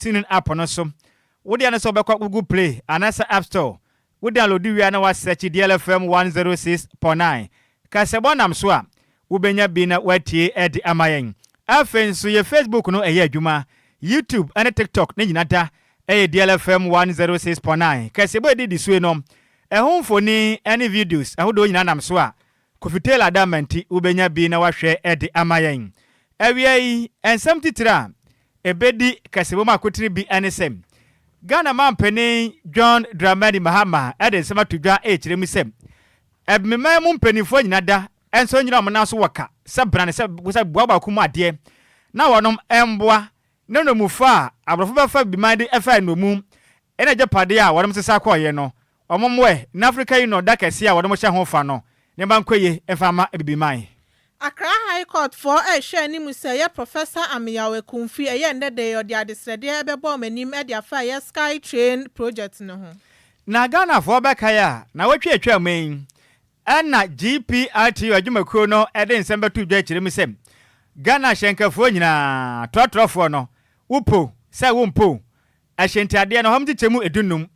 TuneIn app no so. Wo deɛ ne sɛ wobɛkɔ Google Play anaasɛ App Store. Wo download wie a na woasɛkye DLFM 106.9. Kasɛbɔ nam so a, wobɛnya bi na woatie de ama yɛn. Afei nso yɛ Facebook no ɛyɛ adwuma. YouTube ne TikTok ne nyina da ɛyɛ DLFM 106.9. Kasɛbɔ ɛdidi soe no, ɛho mfoni ne videos ahodoɔ nyinaa nam so a, Kofi Taylor da nti wobɛnya bi na wahwɛ de ama yɛn. Awia yi, nsɛm titire a ɛbɛdi kasɛbɔ mu akotene bi ne sɛ, Ghana mampanin John Dramani Mahama de nsɛm ato dwa ɛrekyerɛ mu sɛ, ɛbibiman mu mpanimfoɔ nyina da nso nyina wɔn nan so wɔ ka sɛ brane sɛ boa baako mu adeɛ na wɔnom mboa ne nnomufa a aborɔfo bɛfa bibiman de ɛfa nnomu ɛna agyapadeɛ a wɔnom sesa kɔɔyɛ no wɔn mmoɛ na Africa Union da kɛseɛ a wɔnom hyɛ ho fa no nneɛma nkɔ yie mfa ma bibiman. Accra High Court foɔ ɛrehwɛ anim sɛ ɛyɛ Professor Ameyaw Akumfi ɛyɛ nnɛ de ɔde adesrɛdeɛ ɛbɛbɔ wɔn anim de afa ɛyɛ Sky Train project no ho. Na Ghanafoɔ bɛkae a, na wɔtwe atwa mu yi, ɛna GPRTU adwumakuo no de nsɛm bɛto dwa akyerɛ mu sɛ Ghana hyɛnkafoɔ nyinaa, trɔtrɔfoɔ no, wopo sɛ wompo ɛhyɛntiadeɛ no, hɔm kyekyɛ mu 15,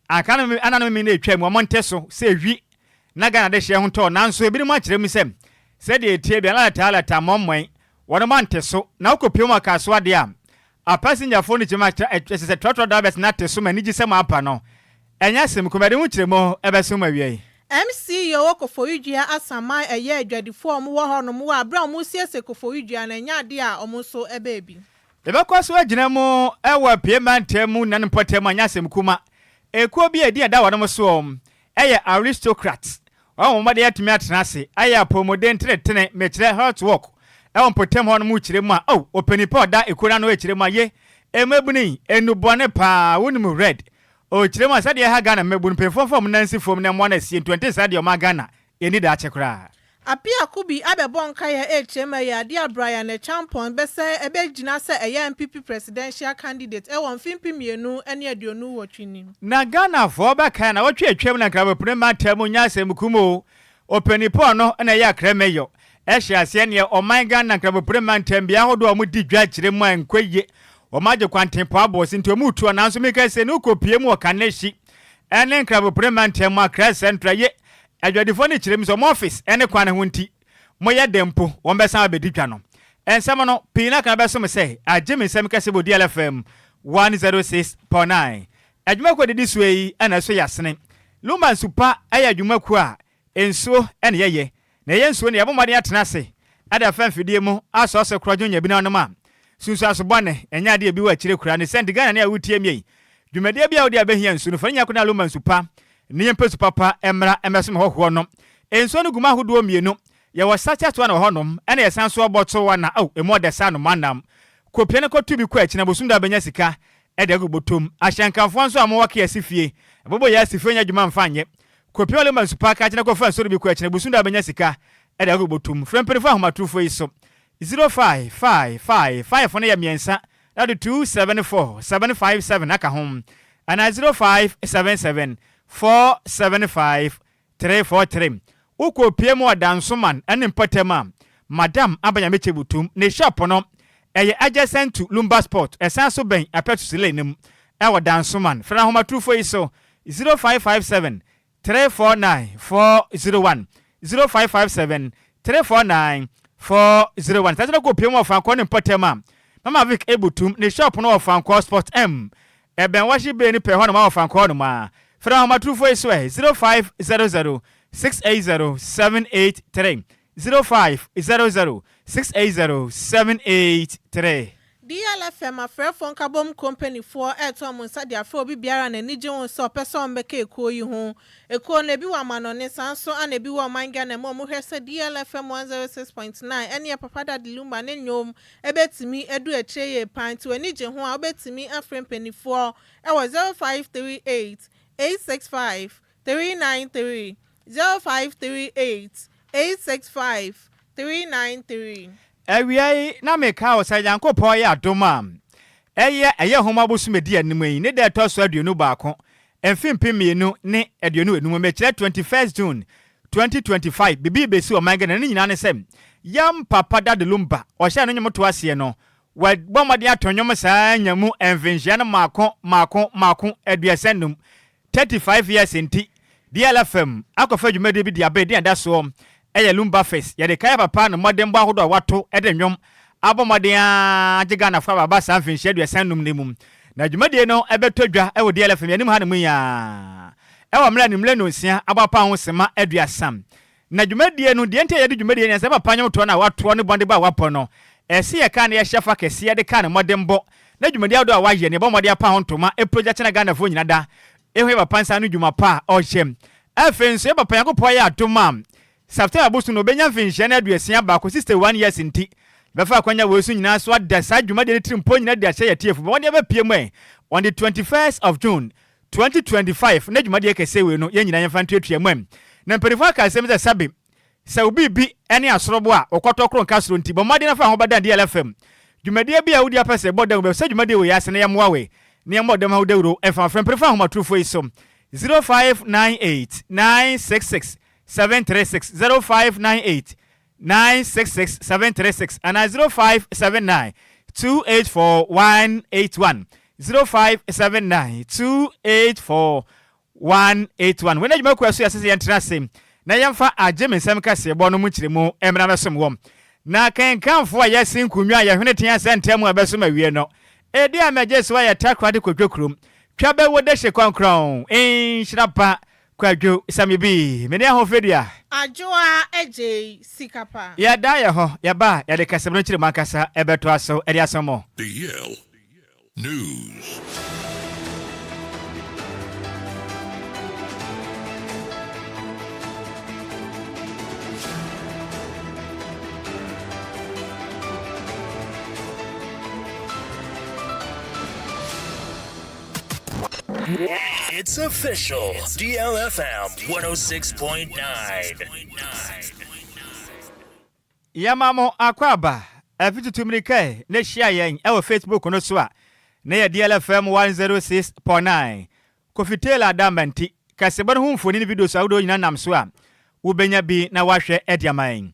anka no ananom mi na etwa mu, ɔmo nte so sɛ ewi na Ghana de hyɛ ho tɔɔ. Nanso ebinom akyerɛ mu sɛ sɛdeɛ etie bi alata alata mmɔmmɔn wɔn ante so na wokɔpie mu aka so adeɛ a apasenyafoɔ no kyerɛ mu ɛsɛ sɛ trɔtrɔ drivers na te so ma anigye sɛ mo apa no ɛnyɛ asɛm kuma de ho kyerɛ mu ɛbɛso mu awia yi. MCE ɔwɔ Koforidua Asaman ɛyɛ adwadifoɔ a wɔwɔ hɔnom wɔ abere a wɔresiesie Koforidua no, ɛnyɛ adeɛ a wɔn nso ɛbɛɛ bi. Yɛbɛkɔ so agyina mu ɛwɔ apie mantam mu na ne mpɔtam anyɛ asɛm kuma. Ekuo bi a edi ɛda wɔn soɔ ɛyɛ Aristocrat. Wɔn wɔn de atumi atena ase ayɛ apɔmuden tenetene, mekyerɛ health work ɛwɔ mpɔtam hɔ nom kyerɛ mu a, oh, ɔpanipa ɔda ekuo n'ano kyerɛ mu a ye emabunu enubɔne paa wonim red ɔkyerɛ mu a sɛdeɛ ɛha Ghana mmabunu mpanyinfoɔ fam nansi fam na mmoa no asie ntoante saa deɛ ɔma Ghana yɛni daakye koraa. Apiako bi abɛbɔ nkaeɛ ɛrekyerɛ mu ɛyɛ adeɛ a Bryan Acheampong bɛsɛ ɛbɛgyina sɛ ɛyɛ NPP presidential candidate ɛwɔ mfe 2028 nim. Na Ghanafoɔ bɛkae na wɔtwe atwam na nkrabopene mantam mu nya asɛm kum o, ɔpanipa no na ɛyɛ Accra Mayor ɛhyɛ aseɛ neɛ ɔman Ghana nkrabopene mantam bea ahodoɔ a wɔdi dwa kyerɛ mu a nkɔ yie, wɔn agye kwantempɔ abɔ se nti wɔn retu. Nanso meka sɛ ne wokɔpie mu wɔ Kaneshie ɛne nkrabopene mantam mu Accra Central ye adwadifoɔ no kyerɛ mu sɛ ɔmo office ɛne kwan ho nti moyɛ dɛn mpo wɔn bɛsan abɛdi dwa no. Nsɛm no pii na kan bɛsom sɛ agye me nsɛm kɛse bɔ DLFM 106.9. Adwumakuo didi soɔ yi ɛna ɛso yɛ asene. Lumba Nsupa ɛyɛ adwumakuo a nsuo ɛna yɛyɛ na ɛyɛ nsuo no yɛbɔ mmɔden atena ase ɛde afa mfidie mu asɔɔsɔ korɔdwo nya bi nanom a sunsuaso bɔne ɛnyɛ adeɛ bi wɔ akyire kura ne sɛnti. Ghana ne a wotie mie dwumadie bi a wode abɛhia nsuo no fa ne nya ko na Lumba Nsupa ne yɛmpɛ su papa mmra mmɛsom hɔhoɔ no. Nsuo no gu mu ahodoɔ mmienu: yɛwɔ sachet one wɔ hɔnom ɛna yɛsan so bottle one na oh, emu ɔdɛ sa no manam kopia no kɔtu bi kɔ akyi na bosom da bɛnya sika ɛde agu bɔtɔm. Ahyɛnkafoɔ nso a mowɔ ke asi fie ɛbɔbɔ yɛ asi fie nya adwuma mfa nyɛ kopia Lumba Nsupa ka kyerɛ kɔfa nsuo no bi kɔ akyi na bosom da bɛnya sika ɛde agu bɔtɔm. Frɛ mpanyinfoɔ ahomatorofo yi so: 0555 5 no yɛ 3 na de 274 757 aka ho ana 0577 475 343. Wokɔ pie mu ɔdansoman ne mpɔtam a, Madam Abanyame Butum ne shop no ɛyɛ adjacent to Lumba Sport, ɛsan so bɛn Apɛtusile no mu ɛwɔ Dansoman. Frɛ ahomatorofo yi so: 0557 349 401, 0557 349 401. Saa kɔ pie mu ɔfankɔ ne mpɔtam a, Mama Vic Ebutum ne shop no wɔ Fankɔ Sport M, ɛbɛn wahye bee no pɛ hɔ nom a wɔ Fankɔ nom a, frɛ ahomatorofo yi so ɛ 0500 680 783, 0500 680 783. DLFM afrɛfoɔ nkabom companyfoɔ ɛɛto ɔmo nsa de afrɛ obi biara n'ani gye ho sɛ ɔpɛ sɛ ɔmbɛka ekuo yi ho. Ekuo no ebi wɔ amanɔne, saa nso ana ebi wɔ ɔman Ghana mu a ɔmo hwɛ sɛ DLFM 106.9 ɛne yɛ papa Daddy Lumba ne nnwom ɛbɛtumi edu akyire yie paa. Nti w'ani gye ho a, wobɛtumi afrɛ mpanimfoɔ ɛwɔ 0538 865 393, 0538 865 393. Awia yi na meka wo sɛ Nyankopɔn yɛ adom a, ɛyɛ nhoma bosom edi anim yi ne da ɛtɔ so 21 mfe 2025, mekyerɛ 21st June 2025, biribi bɛsi ɔman Ghana. Ne nyinaa ne sɛ yam papa Daddy Lumba ɔhyɛ no nnwom to aseɛ no. Wabɔ mmɔden ato nnwom saa anya mu mfinhyia no mmaako mmaako mmaako 35, 35 years, nti DLFM akɔfa dwumadie bi de aba edin a ɛda soɔ yɛ Lumba Fest. Yɛde kae papa no mmɔdenbɔ ahodoɔ a wato de nnwom abɔ mmɔden ara agye Ghanafoɔ aba aba saa mfinhyia 35 no mu. Na dwumadie no bɛtɔ dwa wɔ DLFM yɛn anim hanom yi ara wɔ mmerɛ a anwummerɛ nnɔnsia abɔ apa ho sema 30. Na dwumadie no, deɛ nti a yɛde dwumadie no, sɛ papa nnwomtoɔ no a watoɔ ne bɔndebɔ a wabɔ no, ɛsɛ yɛka na yɛhyɛ fa kɛseɛ de ka ne mmɔdenbɔ na dwumadie ahodoɔ a wayɛ no, yɛbɔ mmɔden apa ho ntoma ɛpagya kyɛn Ghanafoɔ nyina da ɛhu yɛ papa nsa ano dwuma pa a ɔyɛ. Afei nso yɛ papa Nyankopɔn ayɛ adom a September bosom no ɔbɛnya mfinhyia no 61, 61 years, nti yɛbɛfa akwanya wei so nyinaa so ada saa dwumadie no tirimpɔ nyina de ahyɛ yɛ atiefo bɔ wɔde abɛpie mu ɛ on the 21st of June 2025 na dwumadie kɛseɛ wei no yɛn nyinaa yɛmfa ntuatua mu ɛ. Na mpanimfoɔ aka asɛm sɛ sɛbe sɛ wo biribi ne asorobo a wɔkɔtɔ koro nka soro nti bɔ mmɔden na fa ho bɛdan DLFM dwumadie bi a wodi apɛ sɛ bɔ dawuro bɛsɛ dwumadie wei ase na yɛmmoa wei na yɛmmɔ dɛm ho dawuro mfa frɛ mpanimfoɔ ahomatorofoɔ yi so 0598 966 736, 0598 966 736 anaa 0579 284 181, 0579 284 181. Wei na adwumakuo so yɛsɛ sɛ yɛntena ase na yɛmfa agye me nsɛm kaseɛbɔ no mu nkyerɛmu mmra mɛsom wɔm. Na kenkanfoɔ a yɛasi nkonnwa a yɛhwene tea sɛ ntɛm a ɛbɛsom awie no, ɛdi a mɛgye so ayɛ Takoradi Kwadwo kurom twa bɛwo dehye kɔnkrɔn nhyira pa Kwadwo Sami bi me ne ahofadua. Adwoa Adjei sika pa. Yɛda yɛ ho, yɛba a, yɛde kasamu no nkyerɛmu ankasa bɛtoa so de asom mo. The Yale News. It's official. DLFM 106.9. Yɛma mo akwaaba afi tutu mmirika ɛ na hyia yɛn wɔ Facebook no so a na yɛ DLFM 106.9. Kofi Taylor Adamba nti, kaseɛbɔ no ho mfoni ne videos ahodoɔ nyinaa nam so a wobɛnya bi na woahwɛ de ama yɛn.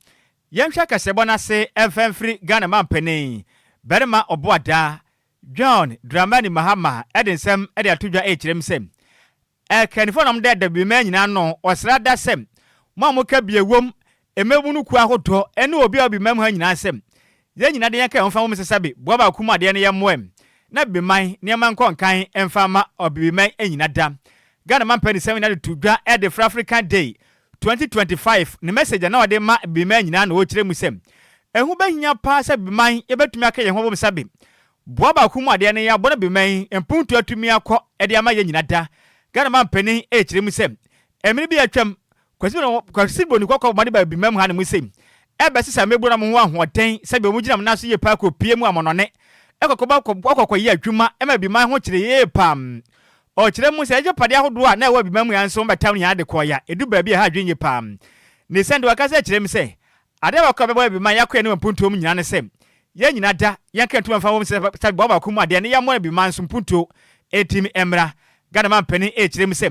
Yɛnhwɛ kaseɛbɔ no ase mfa mfiri Ghana mampanin barima Ɔboadaa John Dramani Mahama de nsɛm de ato dwa rekyerɛ mu sɛ, Ɛkannifo na wɔda Adabiman nyinaa ano ɔsra da sɛ, mo a moka bi ɛwom, mmabunu kuo ahodoɔ ne obi a ɔwɔ Biman mu ha nyinaa sɛ, yɛn nyinaa de yɛn ka yɛn ho fa mmom sesa bi boa baako mu adeɛ no yɛ mmoa na Biman nneɛma nkɔ nkan mfa mma Ɔbibiman nyina da. Ghana mampanisɛm nyinaa de to dwa de fra African Day 2025 ne message a na ɔde ma Abibiman nyinaa na ɔrekyerɛ mu sɛ, ɛho bɛhia paa sɛ Abibiman yɛbɛtumi aka yɛn ho abom sɛ be boa baako mu adeɛ no yɛabɔ no Abibiman mpuntuo atumi akɔ de ama yɛn nyina da. Ghana manpanin rekyerɛ mu sɛ, mmere bi a atwam, Kwasi Broni kɔkɔ bɔ de ba Abibiman mu ha nom sei, ɛbɛsesa mmabunu a wɔn ho ahoɔden sɛdeɛ wɔn gyina wɔn nan so yie paa kɔpie mu amɔnɔne kɔkɔbɔ kɔkɔ yɛ adwuma ma Abibiman ho kyere yie paa. Ɔkyerɛ mu sɛ agyapade ahodoɔ a na ɛwɔ Abiman mu ha nso wɔbɛtam ne nyinaa de kɔeɛ a ɛdu baabi a ɛha adwene yie paa. Ne saa nti wakasa akyerɛ mu sɛ, Adeɛ baako a ɛbɛboa Abiman yɛakɔ yɛn anim mpuntuo mu nyinaa ne sɛ yɛn nyinaa da yɛn kra ntoma mfa wɔm sɛ sɛ boa baako mu adeɛ ne yɛmmoa Abiman nso mpuntuo ɛtumi mmra. Ghana manpanin rekyerɛ mu sɛ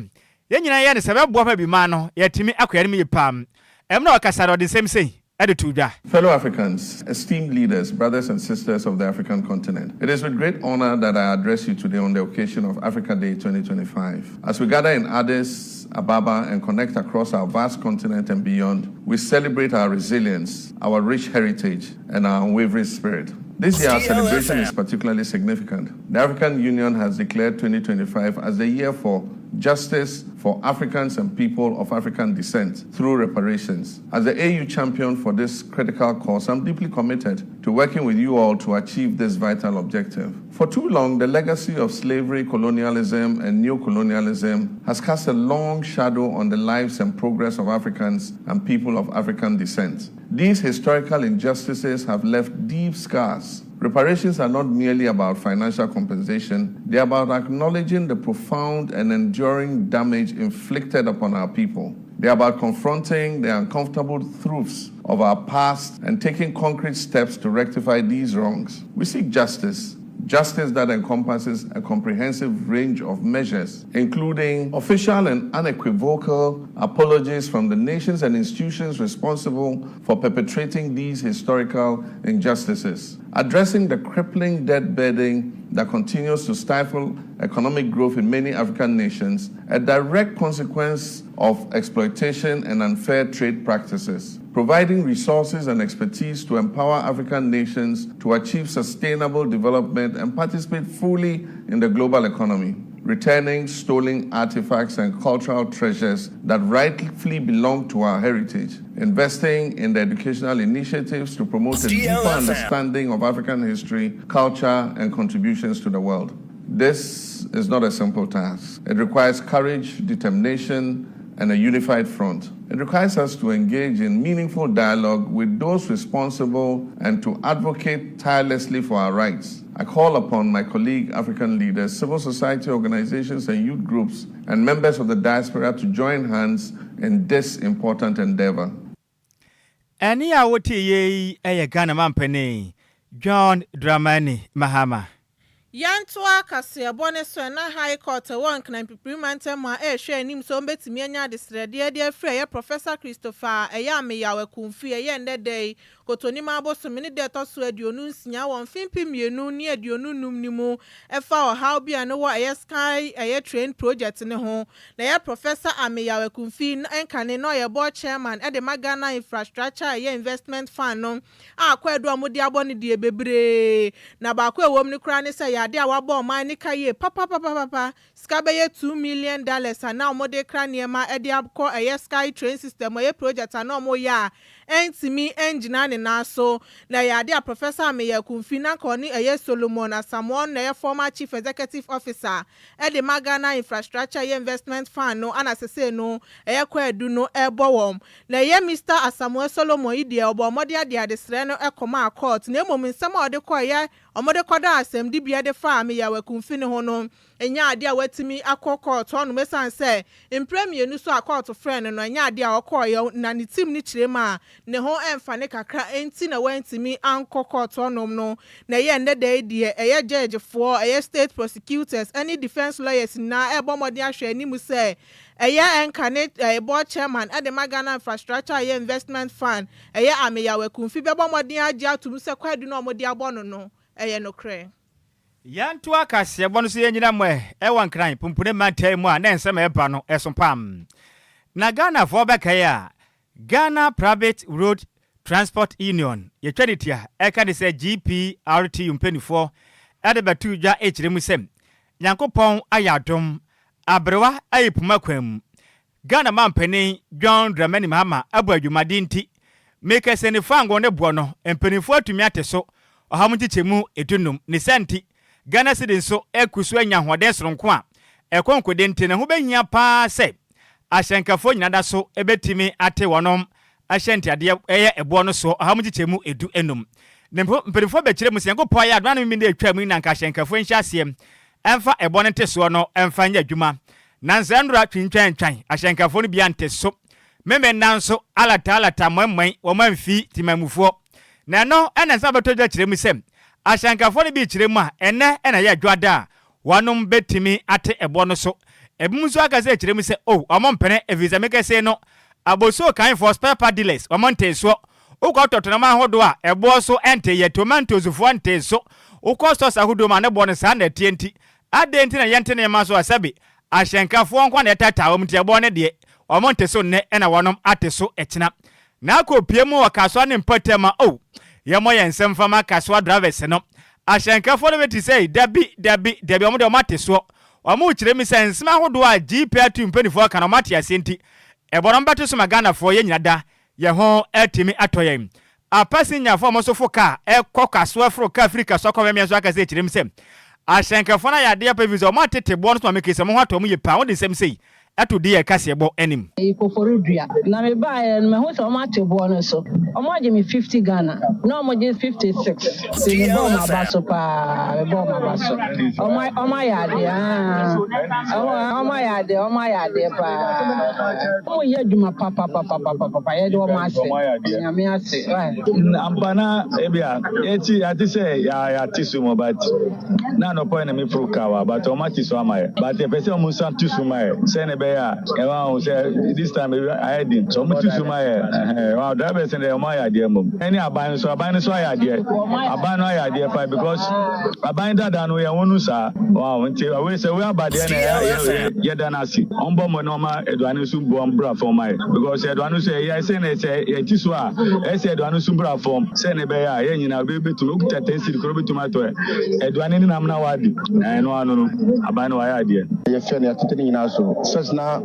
yɛn nyinaa yɛyɛ no sɛ ɛbɛboa ma Abiman no yɛatumi akɔ yɛn anim yie paa. Mmerɛ a ɔkasa no ɔde nsɛm sei de too dwa. Fellow Africans, esteemed leaders, brothers and sisters of the African continent, it is with great honor that I address you today on the occasion of Africa Day 2025. As we gather in Addis Ababa and connect across our vast continent and beyond, we celebrate our resilience, our rich heritage, and our unwavering spirit. This year, our celebration is particularly significant. The African Union has declared 2025 as the year for justice for Africans and people of African descent through reparations. As the AU champion for this critical cause, I'm deeply committed to working with you all to achieve this vital objective. For too long, the legacy of slavery, colonialism, and neocolonialism has cast a long shadow on the lives and progress of Africans and people of African descent. These historical injustices have left deep scars. Reparations are not merely about financial compensation, they are about acknowledging the profound and enduring damage inflicted upon our people. They are about confronting the uncomfortable truths of our past and taking concrete steps to rectify these wrongs. We seek justice. Justice that encompasses a comprehensive range of measures, including official and unequivocal apologies from the nations and institutions responsible for perpetrating these historical injustices, addressing the crippling debt burden that continues to stifle economic growth in many African nations, a direct consequence of exploitation and unfair trade practices, providing resources and expertise to empower African nations to achieve sustainable development and participate fully in the global economy, returning stolen artifacts and cultural treasures that rightfully belong to our heritage, investing in the educational initiatives to promote a deeper understanding of African history, culture, and contributions to the world. This is not a simple task. It requires courage, determination, and a unified front. It requires us to engage in meaningful dialogue with those responsible and to advocate tirelessly for our rights. I call upon my colleague African leaders, civil society organizations, and youth groups, and members of the diaspora to join hands in this important endeavor. Ɛnne a woteeɛ yi yɛ Ghana mampanin John Dramani Mahama. Yɛntoa kaseɛbɔ no so na High Court ɛwɔ Nkran Pipiri mantam a ɛrehwɛ anim sɛ wɔbɛtumi anya adesrɛdeɛ de afiri ɛyɛ Professor Christopher a ɛyɛ Ameyaw Akumfi ɛyɛ nnɛ da yi Kotonim abosome ne da ɛtɔ so 26 wɔ mfe 2025 no mu ɛfa ɔhaw bi a no wɔ ɛyɛ Sky ɛyɛ Train project ne ho. Na ɛyɛ Professor Ameyaw Akumfi nkane na ɔyɛ board chairman ɛde ma Ghana Infrastructure ɛyɛ Investment Fund no a kwaadu a wɔde abɔ no deɛ bebree na baako a ɛwɔ mu no koraa ne sɛ yɛ ade a wabɔ ɔman ne ka yie papapapapa, sika bɛyɛ $2 million a na wɔde kra nneɛma de akɔ ɛyɛ Sky Train system ɛyɛ project a na wɔyɛ a ɛntumi ɛngyina ne nan so. Na ɛyɛ ade a Professor Ameyaw Akumfi na nka ɔne ɛyɛ Solomon Asamoah na ɛyɛ former chief executive officer ɛde ma Ghana Infrastructure ɛyɛ Investment Fund no ana sese no ɛyɛ kwaadu no ɛbɔ wɔn. Na ɛyɛ Mr Asamoah Solomon yi deɛ, ɔbɔ ɔmɔde ade adesrɛ no ɛkɔma court, na mmom nsɛm a ɔde kɔ ɛyɛ ɔmɔde kɔda asɛmdibea de fa Ameyaw Akumfi ne ho no ɛnyɛ ade a watumi akɔ court hɔnom, ɛsiane sɛ mpere mmienu so a court frɛ no no ɛnyɛ ade a ɔkɔɔyɛ, na ne team ne kyerɛ mu a ne ho ɛmfa ne kakra nti na wantumi ankɔ court hɔnom no. Na ɛyɛ nnɛ da yi deɛ, ɛyɛ judgefoɔ, ɛyɛ state prosecutors ɛne defence lawyers nyinaa ɛbɔ mmɔden ahwɛ anim sɛ ɛyɛ ɛnka ne ɛyɛ board chairman ɛde ma Ghana Infrastructure ɛyɛ Investment Fund, ɛyɛ Ameyaw Akumfi, bɛbɔ mmɔden agye atum sɛ kwaadu no a wɔde abɔ no no ɛyɛ nokorɛ. Yɛnto akaseɛbɔ no so, yɛnyina mmɔ ɛwɔ Nkran pumpune mantam mu a na nsɛm ɛba no ɛso pam. Na Ghanafoɔ bɛkae a, Ghana Private Road Transport Union, yɛtwa ne tia ɛka ne sɛ GPRTU, mpanimfoɔ ɛde bɛto dwa ɛkyerɛ mu sɛ Nyankopɔn ayɛ adom, aberewa ayɛ puma kwan mu. Ghana mampanin John Dramani Mahama abɔ adwumaden nti mekɛsɛ ne fango ne boɔ no mpanimfoɔ atumi ate so 15%. Ne sɛ nti Ghana cedi nso aku so anya ahoɔden soronko a ɛkɔ nkɔde, nti ne ho bɛhia paa sɛ ahyɛnkafoɔ nyina da so ɛbɛtumi ate wɔnom ahyɛ ntadeɛ ɛyɛ ɛboɔ no so 15%. Ne mpanimfoɔ bɛkyerɛ mu sɛ Nyankopɔn ayɛ adoma no mi ne atwa mu na nka ahyɛnkafoɔ nhyɛ aseɛ ɛmfa ɛbɔ no nte soɔ no ɛmfa nyɛ adwuma. Nansa nnora twintwantwan ahyɛnkafoɔ no bi ante so meme nna nso alata alata mmɔmmɔn wɔn amfi timamufoɔ. Na ɛno ɛna nsa bɛtɔ dwa kyerɛ mu sɛ ahyɛnkafoɔ no bi kyerɛ mu a ɛnɛ ɛna ɛyɛ adwada a wɔnom bɛtumi ate ɛboɔ no so. Ebinom nso aka sɛ kyerɛ mu sɛ o ɔmo mpene, ɛfiri sɛ mekɛse no abosuo kanfoɔ spare part dealers ɔmo nte soɔ. Wokɔ tɔtɔnam ahodoɔ a ɛboɔ so ɛnte yɛ, tomatoesfoɔ nte so, wokɔ stores ahodoɔ mu a ne boɔ no saa na ɛteɛ, nti adɛn nti na yɛnte nneɛma so a sɛbi ahyɛnkafoɔ nko na ɛtaataa wɔn? Nti ɛboɔ no deɛ ɔmo nte so nnɛ ɛna wɔnom ate so ɛkyena. Na akɔ pie mu wɔ Kasoa ne mpɔtam a o yɛmmɔ yɛn nsɛm fama Kasoa drivers no, ahyɛnkafoɔ no bɛti sɛ dabi dabi dabi, ɔmo deɛ ɔmo ate soɔ. Ɔmo kyerɛ mi sɛ nsɛm ahodoɔ a GPRTU mpanimfoɔ ka na ɔmo ate aseɛ, nti ɛbɔ no bɛto so ma Ghanafoɔ yɛn nyina da yɛn ho atumi atɔ yɛn. Apasinyafoɔ a ɔmo nso fo kaa ɛkɔ Kasoa, foro kaa firi Kasoa kɔ mɛmia nso aka sɛ kyerɛ mu sɛ ahyɛnkafoɔ no ayɛ adeɛ pɛ fi sɛ ɔmo atete boɔ no so ma meke sɛ ɔmo ho atɔ ɔmo yie paa. Wɔde nsɛm sei To di yɛn kaseɛbɔ anim. Eyi Koforidua na me baeɛ no mahu sɛ wɔn ate boɔ no so wɔn agye me 50 Ghana na wɔn gye 56 nti me bɔɔ wɔn aba so paa me bɔɔ wɔn aba so wɔn wɔn ayɛ adeɛ aa wɔn ayɛ adeɛ wɔn ayɛ adeɛ paa wɔn yɛ adwuma papapapapapa yɛde wɔn ase Nyame ase wai. Ampa na ebia yɛte yɛate sɛ yɛate so mu but na anɔpa yi na me foro car wa but wɔn ate so ama yɛ but yɛpɛ sɛ wɔn nsa to so ma yɛ sɛ na ɛbɛyɛ a ɛwɔ ahu sɛ this time ayɛ den sɛ wɔn to so ma yɛ ɛhɛn wɔn drivers no deɛ wɔn ayɛ adeɛ mmom ɛne aban no so aban no so ayɛ adeɛ aban no ayɛ adeɛ pa because aban dada no yɛn ho no saa wɔn nti wei sɛ wei aba deɛ na yɛ yɛda no ase wɔn bɔ mmɔden wɔn aduane nso boa mbra fam ma yɛ because aduane nso ɛyɛ sɛ na sɛ yɛte so a ɛsɛ aduane nso mbra fam sɛ na ɛbɛyɛ a yɛn nyinaa obi bɛtumi okuta 10 cedi koro bɛtumi atɔ aduane ne nam na wadi na ɛno ano no aban no wayɛ adeɛ. Yɛfɛ no yɛatete ne nyinaa so. First na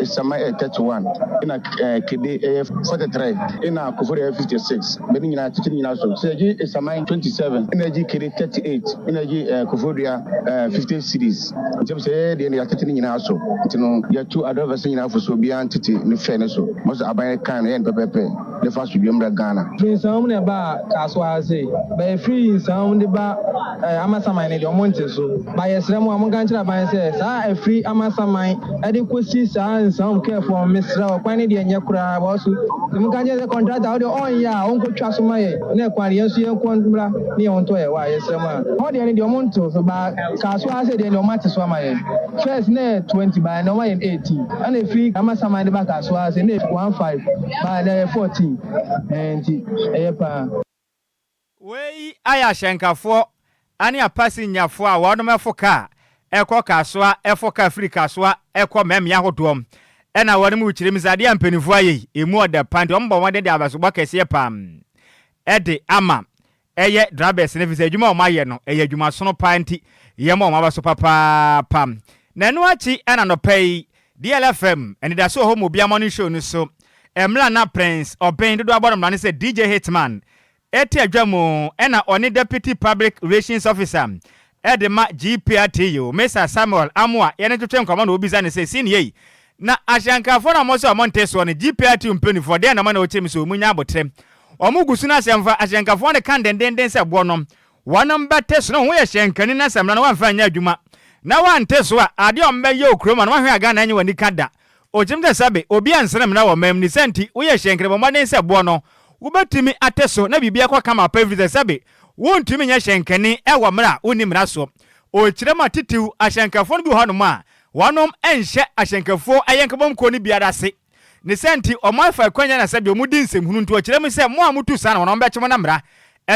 Esiaman ɛyɛ 31, ɛna Kede ɛyɛ 43, ɛna Koforidua ɛyɛ 56. Bɛ ne nyinaa yɛatete ne nyinaa so. Sɛ yɛgye Esiaman 27, ɛna yɛgye Kede 38, ɛna yɛgye Koforidua 50 cedis. Nti sɛ yɛyɛ deɛ no yɛatete ne nyinaa so. Nti no yɛtu adrivers no nyinaa fo so obiara ntete ne fare no so. Mo sɛ aban kan no yɛ no pɛpɛɛpɛ ne fa asomdwoe mmra Ghana. Firi Nsawam na ɛbaa Kasoa ha sei. But ɛfiri Nsawam de ba eh, Amasaman no deɛ ɔmo nte so. But yɛsrɛ mo a monka nkyerɛ aban sɛ saa ɛfiri Amasaman de kɔsi saa Nsawam kɛɛfoɔ no mesrɛ wo kwan no deɛ nyɛ koraa but so nti monka nkyerɛ sɛ contractor wo deɛ ɔnyɛ a ɔnkɔtwa so ma yɛn na ɛkwan no yɛn nso yɛnkɔ mmra ne yɛn ho ntɔ yɛn wa yɛsrɛ mo a. Hɔ deɛ no deɛ ɔmo nte so but Kasoa ha sei deɛ deɛ ɔmo ate so ama yɛn. First na ɛyɛ 20 but ɛnɛ ɔmo ayɛ no 18. Ɛna ɛfiri Amasaman de ba Kasoa ha sei na ɛyɛ 15 but ɛnɛ ɛyɛ 14. Ɛɛ nti ɛyɛ paa. Wei ayɛ ahyɛnkafoɔ ne apasinyafoɔ a wɔnom ɛfo kaa ɛkɔ Kasoa, ɛfo kaa firi Kasoa ɛkɔ mmeammea ahodoɔ ɛna wɔnom rekyerɛ mu sɛ adeɛ a mpanimfoɔ ayɛ yi ɛmu ɔdɛ paa nti wɔn bɔ mmɔden de abasobɔ kɛseɛ paa ɛde ama ɛyɛ drabɛs no efisɛ adwuma a wɔayɛ no ɛyɛ adwumasono paa nti yɛma wɔn aba so papaapa. Na ɛno akyi ɛna anɔpa yi DLFM anidaso wɔ hɔ ma obiara morning show no so mmerɛ a na Prince Obeng dodoɔ abɔ no mmara ne sɛ DJ Hitman ɛte adwa mu ɛna ɔne Deputy Public Relations Officer ɛde ma GPRTU Mr Samuel Amoah yɛne twetwe nkɔmmɔ na ɔbisa no sɛ scene yei na Ahyiankafoɔ no a wɔn sɛ wɔn nte soɔ no GPRTU mpaninfoɔ deɛn na wɔn na wɔkyerɛ mu sɛ wɔn nya aboterɛ Wɔn gu so no asɛmfa ahyɛnkafoɔ no ka dendenden sɛ boɔ no wɔnom bɛte so na wɔn ho yɛ hyɛnkani na sɛ mmara no wɔamfa anyɛ adwuma na wɔante so a adeɛ a wɔn bɛyɛ wɔ kurom a no wɔahwɛ a Ghana nyɛ wɔn anika da. Ɔkyerɛm sɛ sɛbe obi ansene mmara wɔ ɔman mu ne sɛ nti woyɛ hyɛnkani bɔ mmɔden sɛ boɔ no wobɛtumi ate so na biribi akɔ kama pa ɛfiri sɛ sɛbe wontumi nyɛ hyɛnkani wɔ mmerɛ a wonni mmara soɔ. Ɔkyerɛm a titiw ahyɛnkafoɔ no bi wɔ hɔnom a wɔnom nhyɛ ahyɛnkafoɔ ayɛnkabom kuo no biara ase. Ne saa nti, wɔafa akwannya na sɛdeɛ wɔdi nsɛmhunu nti, ɔkyerɛ mu sɛ, Mo a motu saa no, wɔn bɛkye mo na mmara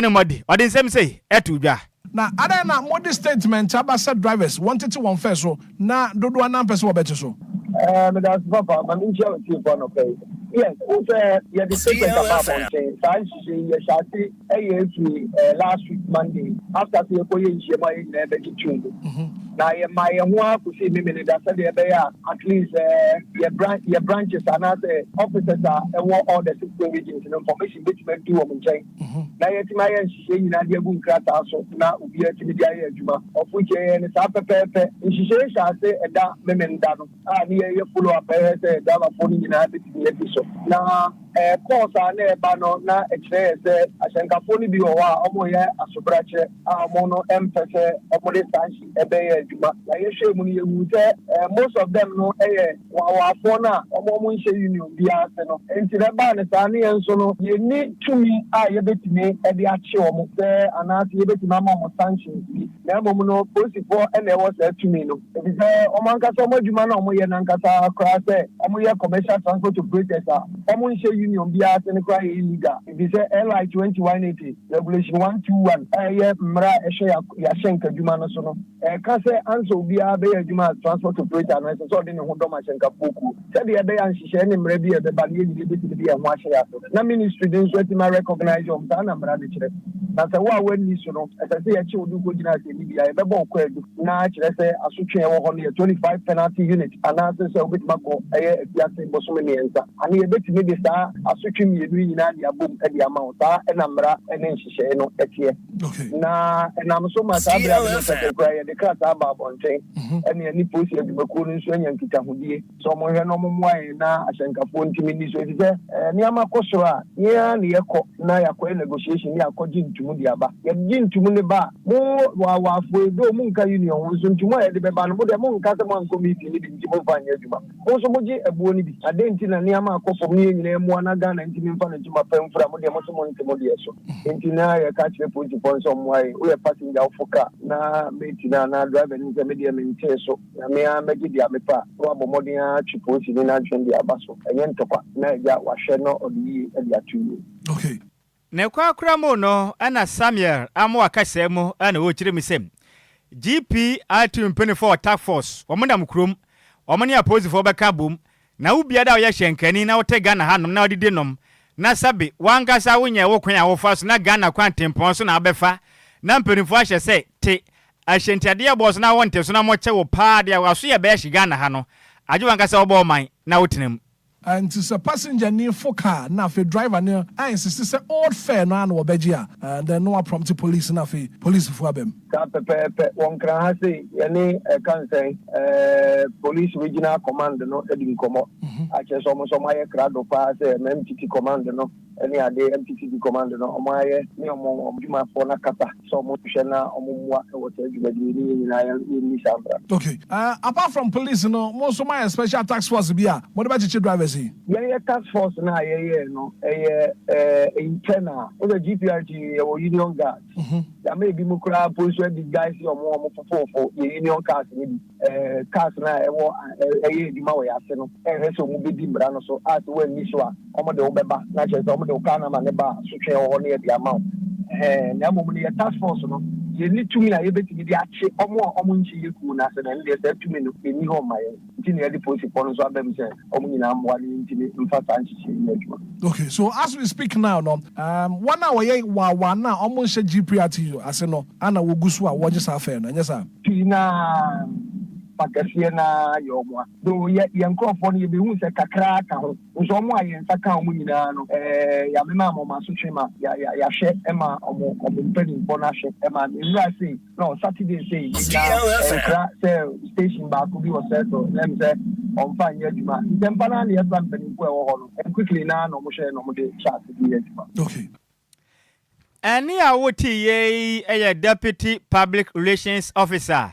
ne mo adi. Ɔde nsɛm sei too dwa. Na adɛn na mode statement aba sɛ drivers wɔntete wɔn fare so na dodoɔ no ara mpɛ sɛ wɔbɛte so? Eh, meda ase papa. Ma menkyia w'atiefo anɔpa yi. Yes, wohu sɛ yɛde statement aba abɔnten. Saa nhyehyɛe yi, yɛhyɛ ase yɛ firi eh, last week Monday, after sɛ yɛkɔyɛ nhyiam a yɛn nyinaa bɛgye too mu. Na yɛmaa yɛn ho ara kɔsii Memeneda sɛdeɛ ɛbɛyɛ a at least eh, yɛ bran yɛ branches anaasɛ officers a ɛwɔ all the 16 regions no information bɛtumi adu wɔn nkyɛn na yɛatumi ayɛ nhyehyɛe nyinaa de agu nkrataa so na obiara atumi de ayɛ adwuma. Of which yɛyɛɛ no saa pɛpɛɛpɛ. Nhyehyɛe hyɛ ase ɛda Memenda no a ne yɛyɛ follow up ɛhwɛ sɛ driverfoɔ no nyinaa bɛtumi adi so. Na ɛkɔɔ saa na ɛba no na ɛkyerɛ yɛ sɛ ahyɛnkafoɔ no bi wɔ hɔ a wɔyɛ asobrakyerɛ a wɔn no mpɛ sɛ wɔde saa nhye ɛbɛyɛ adwuma. Na yɛhwɛɛ mu no yɛhuu sɛ most of them no yɛ wawaafoɔ no a wɔn wɔn nhyɛ union biara ase no. Nti na ɛbaa no saa ne yɛn nso no yɛnni tumi a yɛbɛtumi de akye wɔn sɛ anaasɛ yɛbɛtumi ama wɔn sanctions bi. Na mmom no polisifoɔ na ɛwɔ saa tumi no efisɛ wɔn ankasa wɔn adwuma no a wɔyɛ no ankasa koraa sɛ wɔyɛ commercial transport operators a wɔnhyɛ union biara ase no koraa yɛ illegal efisɛ LI 2180 Regulation 121 a ɛyɛ mmara a ɛhwɛ yɛn ahyɛnkadwuma no so no ɛka sɛ ansa obiara bɛyɛ adwuma as transport operator no ɛsɛ sɛ ɔde ne ho dɔm ahyɛnkafoɔ kuo sɛdeɛ ɛbɛyɛ a nhyehyɛe ne mmara bi a ɛbɛba no yɛn nyinaa bɛtumi de yɛn ho ahyɛ yɛn ase na ministry no nso atumi arecognise wɔn. Saa na mmara no kyerɛ. Na sɛ wo a woanni so no, ɛsɛ sɛ yɛkye wo de wo kɔgyina asɛnnibea, yɛbɛbɔ wo kwaadu, na kyerɛ sɛ asotwe a ɛwɔ hɔ no yɛ 25 penalty unit anaase sɛ wobɛtumi akɔ ɛyɛ afiase bosome mmiɛnsa. Ane yɛbɛtumi de saa asotwe mmienu yi nyinaa de abom de ama wo. Saa na mmara ne nhyehyɛe no teɛ. Na ɛnam so ma saa berɛ a me ne Pɛtɛ koraa yɛde krataa baa abɔnten ɛne yɛne polisi adwumakuo no nso anya nkitahodie sɛ wɔnhwɛ na wɔmmoa yɛn na ahyɛnkafoɔ ntumi nni so efisɛ nneɛma kɔ soro a yɛn ara na yɛkɔ na yɛakɔyɛ negotiation ne yɛakɔgye ntumu de aba. Yɛgye ntumu no ba a, mo waawaafoɔ yi, though monka union ho nso ntumu a yɛde bɛba no mo deɛ monnka sɛ moankɔ meeting no bi nti momfa nyɛ adwuma. Mo nso mogye ɛboɔ no bi. Adɛn nti na nneɛma akɔ fam ne yɛn nyinaa mmoa na Ghana ntumi mfa ne ntoma pa mfira? Mo deɛ mose monte mo deɛ so. Enti na yɛka kyerɛ polisifoɔ no sɛ wɔmmoa yɛn. Woyɛ passenger wofo car na mate no anaa driver no sɛ me deɛ mentee so na me ara mɛgye deɛ mepɛ a, na wabɔ mmɔden ara atwe polisini no adwene de aba so. Ɛnyɛ ntɔkwa na agya wahwɛ na ɔde yie de ato yie. Okay. Ne korakora mu no na Samuel Amoah kasaa mu na ɔrekyerɛ mu sɛ GPRTU mpaninfoɔ wɔ Task Force, wɔn nam kurom, wɔn ne apolisifoɔ bɛka abom, na wo biada a woyɛ hyɛnkani na wote Ghana hanom na wodidi nom, na sɛbe w'ankasa wonyɛɛ wo kwan a wofa so na Ghana kwan tempɔn so na wobɛfa, na mpaninfoɔ ahyɛ sɛ te ahyɛntiadeɛ boɔ so na wonte so na mokyɛ wo paa deɛ a w'aso yɛ bɛyɛ hye Ghana ha no, agye w'ankasa wobɔ ɔman na wotena mu. Nti sɛ passenger ni fo car na afei driver no a insist sɛ old fare no ara na wɔbɛgye a, then na waprompte police na afei police foɔ aba mu. Saa pɛpɛɛpɛ. Wɔ Nkran ha sei, yɛne ɛka nsɛn ɛɛ Police Regional Command no adi nkɔmmɔ. Akyerɛ sɛ wɔn nso wɔayɛ krado paa sɛ MMTT Command no ne ade, MTTD Command no, wɔayɛ ne wɔn adwumafoɔ no akasa sɛ wɔnhwɛ na wɔmmoa wɔ saa dwumadie yi ne yɛn nyinaa yɛnni saa mmara no. Okay. Apart from police no, mo nso moayɛ special task force bi a mode bɛkyekye drivers yi? Yɛn yɛ task force no a yɛyɛɛ no, ɛyɛ internal. Wo sɛ GPRT yɛwɔ union guards. Yɛama ebinom koraa mpo nso adisguise wɔn a wɔfofofo yɛn union cars no bi. Cars no a ɛwɔ ɛyɛ adwuma wɔ yɛn ase no ɛhwɛ sɛ wɔbɛdi mmara no so a sɛ wɔanni so a wɔde wo bɛba na kyerɛ sɛ wɔde wo car number no ba a sotwe wɔ hɔ na yɛde ama wo. Ɛhɛn, na mmom no yɛ task force no yɛnni tumi a yɛbɛtumi de akye wɔn a wɔnhyɛ yɛ kuo no ase no, ɛno deɛ saa tumi no ɛnni hɔ mma yɛn. Nti na yɛde polisifoɔ no nso aba mu sɛ wɔn nyinaa mmoa na yɛntumi mfa saa nhyehyɛe yi nyɛ adwuma. Okay, so as we speak now no, um, wɔn a wɔyɛ wawa no a wɔnhyɛ GPRTU ase no ana wɔgu so a wɔgye saa fare no, ɛnyɛ saa? Pii no ara, fa kɛseɛ no ara yɛ wɔn a. Though yɛ, yɛn nkorɔfoɔ no yɛbɛhuu sɛ kakra ka ho, nso wɔn a yɛn nsa kaa wɔn nyinaa no, eh, yɛamema ama wɔn asotwe ma yɛ, yɛ, yɛahwɛ ma wɔn, wɔn mpanimfoɔ no ahwɛ ma nwura sei. No Saturday sei menya nkra sɛ station baako bi wɔ circle na ɛm sɛ ɔmfa nyɛ adwuma ntɛmpa no ara na yɛfra mpanimfoɔ a ɛwɔ hɔ no and quickly naa na wɔhwɛ na wɔde hyɛ ase de yɛ adwuma. Okay. Ɛnne a wotiiɛ yi yɛ Deputy Public Relations Officer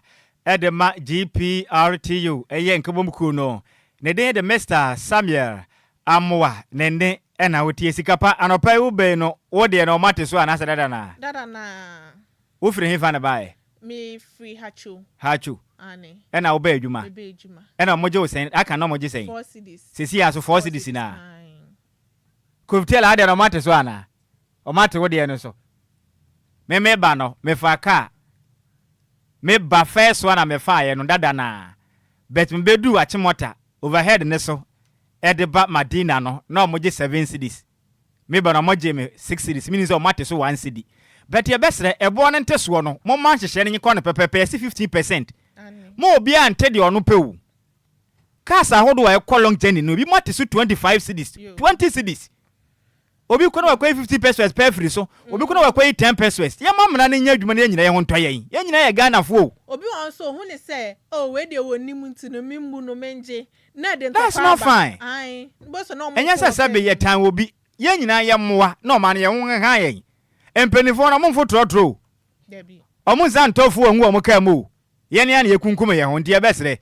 de ma GPRTU, ɛyɛ Nkabom Kuo no. Ne din de Mister Samuel Amoah. Ne nne na wotie. Sikapa, anɔpa yi wobɛi no, wo deɛ no wɔate so anaasɛ dada no ara? Dada no ara. Wo firi hefa na baeɛ? Me firi Hatcho. Hatcho. Aane. Ɛna wo baa adwuma? Me baa adwuma. Ɛna ɔmo gye wo sɛn? Aka na ɔmo gye sɛn? 4 cedis. Sesei a so 4 cedis naa? Aane. Koftiel adeɛ no ɔmo ate so anaa? Ɔmo ate wo deɛ no so? Me me ba no, me faa car. Me ba first one a me faaeɛ no dada naa. But me bɛ duu Achimota, overhead no so ɛde ba Madina no na ɔmo gye 7 cedis. Me ba no ɔmo gyee me 6 cedis, menim sɛ ɔmo ate so 1 cedi. But yɛbɛsrɛ, ɛboɔ no nte soɔ no, momma nhyehyɛɛ no nkɔ no pɛpɛpɛ, yɛse 15%. Ma obiara nte deɛ ɔno pɛ o. Cars ahodoɔ a ɛkɔ long journey no, ebi mo ate so 25 cedis, 20 cedis. Obi kɔ na wakɔyi 50 pesewas pɛ afiri so, obi kɔ na wakɔyi 10 pesewas. Yɛmma mmara no nyɛ adwuma na yɛn nyinaa yɛn ho ntɔ yɛn. Yɛn nyinaa yɛ Ghanafoɔ o. Obi wɔ hɔ nso ohu no sɛ oh wei deɛ wɔnnim nti no memmu no mengye Na ɛde That's ntɔkwa not aba. fine. Ae. Wobɛhu sɛ na wɔn Ɛnyɛ ko sɛ wɔ sɛbe kaa mu. yɛtan obi. Yɛn nyinaa yɛ mmoa na ɔman no yɛn ho nheha yɛn. Mpanimfoɔ no wɔmfo trɔtrɔ o. Dabi. Wɔn nsa ntɔ fuel ngu wɔn kaa mu o. Yɛn ara na yɛkunkum yɛn ho nti yɛbɛsrɛ.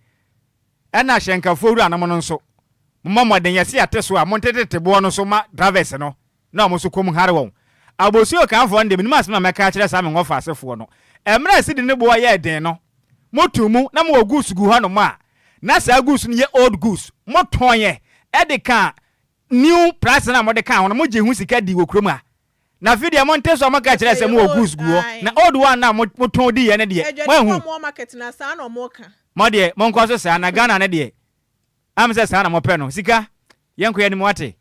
Ɛna ahyɛnkafoɔ wuranom no nso, mommɔ mmɔden yɛse yɛate so a montetete boɔ no so ma drivers no na wɔn nso kɔm hare wɔn. Abosuo Okanfoɔ no deɛ menim asɛm a mɛka akyerɛ saa me nwɔfa asefoɔ no. Mmerɛ a sidi no boɔ yɛɛ den no, moto mu na mowɔ goods gu hɔnom a, na saa goods no yɛ old goods. Motɔn yɛ de ka new price no a mode kaa ho no, mogyee ho sika dii wɔ kurom ha. Na afei deɛ monte so a moka kyerɛ sɛ mowɔ goods gu hɔ, na old one no a motɔn diiɛ no deɛ, moanhu. Mo deɛ, monkɔ so saa, na Ghana no deɛ, am sɛ saa na mopɛ no. Sika, yɛnkɔ yɛn anim, woate?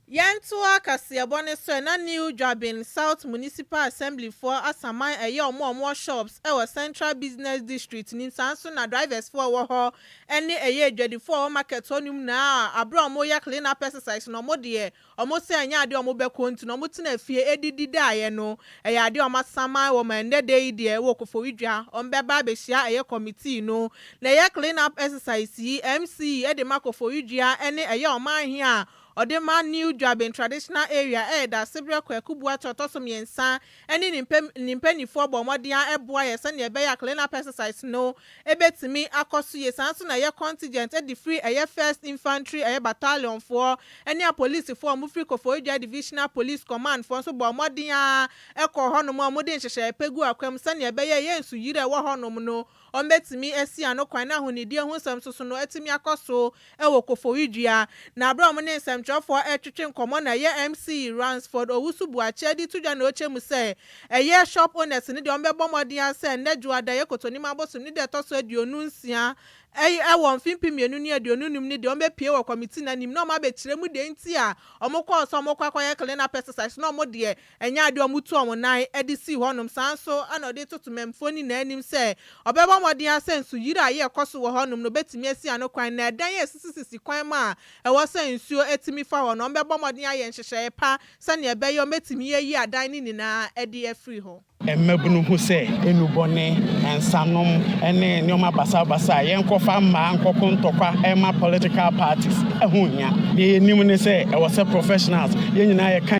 Yɛntoa kaseɛbɔ no so ɛ, na New Juaben South Municipal Assembly foɔ asaman ɛyɛ wɔn a wɔwɔ shops wɔ Central Business District nim saa nso na drivers foɔ a ɛwɔ hɔ ne ɛyɛ adwadifoɔ a ɛwɔ market hɔ nom nyinaa aberɛ a wɔyɛ clean up exercise no wɔn deɛ wɔn sɛ ɛnyɛ adeɛ a wɔbɛkɔ nti no wɔtena fie ɛdidi daeɛ no ɛyɛ adeɛ a wɔasaman wɔn ɛnnɛ da yi deɛ wɔ Koforidua wɔbɛba abɛhyia ɛyɛ committee no na ɛyɛ clean up exercise yi MC de ma Koforidua ne ɛyɛ ɔmanhene a ɔde ma New Juaben Traditional Area ɛyɛ Daasebrɛ Kwaku Boakye ɔtɔ so mmiɛnsa ne ne ne mpaninfoɔ bɔ mmɔden ara boa yɛ sɛdeɛ ɛbɛyɛ a clean up exercise no bɛtumi akɔ so yie. Saa nso na ɛyɛ contingent de firi ɛyɛ First Infantry ɛyɛ Battalion foɔ ne apolisifoɔ a wɔfiri Koforidua Divisional Police Command foɔ nso bɔɔ mmɔden ara kɔɔ hɔnom a wɔde nhyehyɛeɛ pa guu akwan mu sɛdeɛ ɛbɛyɛ ɛyɛ nsuyire a ɛwɔ hɔnom no wɔbɛtumi asi ano kwan na ahonidie ho nsɛm nso so no atumi akɔ so wɔ Koforidua. Na berɛ a wɔne nsɛmtwerɛfoɔ retwetwe nkɔmmɔ na ɛyɛ MC Ransford Owusu Boakye de to dwa na ɔkyerɛ mu sɛ ɛyɛ shop owners no deɛ wɔbɛbɔ mmɔden ara sɛ nnɛ Dwoada ɛyɛ Kotonim abosom ne da ɛtɔ so 26 wɔ mfe 2025 no deɛ wɔbɛpue wɔ committee no anim na wɔabɛkyerɛ mu deɛ nti a wɔkɔɔ sɛ wɔkɔ akɔyɛ clean up exercise na wɔn deɛ Ɛnyɛ ade a wɔtu wɔn nan de sii hɔnom. Saa ara nso na ɔde toto Mamfoɔ nyinaa anim sɛ ɔbɛbɔ mmɔden ara sɛ nsuyiri a ɛrekɔ so wɔ hɔnom no bɛtumi asi ano kwan, na ɛdan a ɛsisisisi kwan mu a ɛwɔ sɛ nsuo tumi fa hɔ no, wɔbɛbɔ mmɔden ayɛ nhyehyɛeɛ pa sɛdeɛ ɛbɛyɛ wɔbɛtumi ayi adan no nyinaa de afiri hɔ. Mmabunu hu sɛ nnubɔne, nsanom ne nneɛma basabasa a yɛnkɔfa mmaa nkɔko ntɔkwa mma political parties ho nhia. Deɛ yɛnim ne sɛ ɛwɔ sɛ professionals, yɛn nyinaa yɛka.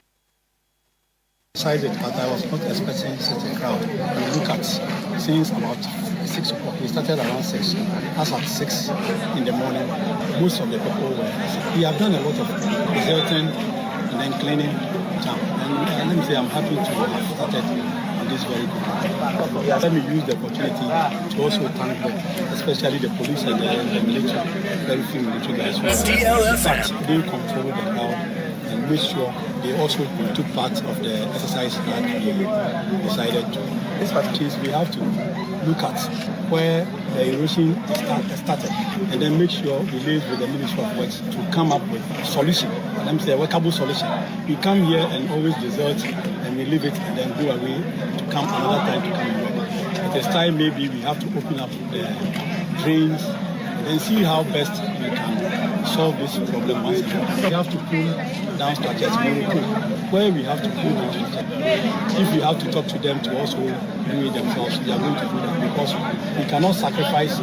Size it, but I was not expecting such a crowd. You look at since about 6 o'clock, we started around 6. As at 6 in the morning, most of the people were. We have done a lot of deserting and then cleaning town. And uh, let me say, I'm happy to have started on this very good. Let me use the opportunity to also thank them, especially the police and the, the military, very few military guys. Who, in fact, they control the crowd and make sure they also took part of the exercise that we decided to. This case, we have to look at where the erosion start, started and then make sure we liaise with the Ministry of Works to come up with a solution. Let me say a workable solution. We come here and always desert and we leave it and then go away to come another time to come and work. It is time maybe we have to open up the drains and then see how best we can solve this problem once and for all. We have to pull down structures, we will pull. Where we have to pull down structures, if we have to talk to them to also do it themselves, they are going to do that because we cannot sacrifice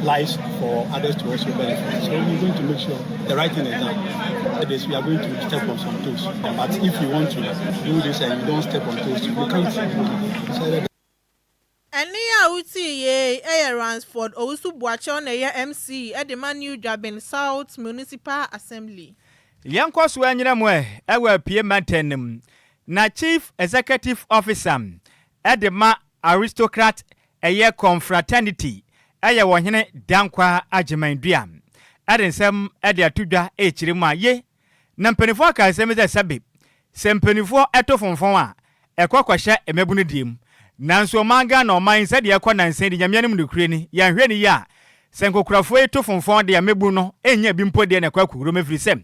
lives for others to also benefit. So we're going to make sure the right thing is done. This, we are going to step on some toes. But if you want to do this and you don't step on toes, you can't. Ɛnne a wotii yei yɛ Ransford Owusu Boakye ɔna ɛyɛ MC de ma New Juaben South Municipal Assembly. Yɛnkɔ so nyina mu ɛ wɔ Apue mantam no mu. Na Chief Executive Officer de ma Aristocrat ɛyɛ Confraternity yɛ Ɔhene Dankwa Agyeman Duah de nsɛm de ato dwa rekyerɛ mu a ye Na mpaninfoɔ aka asɛm bi sɛ, Sɛbe, sɛ mpaninfoɔ to fonfɔn a, ɛkɔ kɔhyɛ mmabunu deɛ mu. Nanso ɔman Ghana ɔman yi, sɛdeɛ ɛkɔ nansa yi de, Nyame anim nokorɛ ni, yɛanhwɛ no yie a, sɛ nkokorafoɔ yi to fonfɔn deɛ a, mmabunu no nnya bi mpo deɛ na ɛkɔ akɔwura mu, ɛfiri sɛ,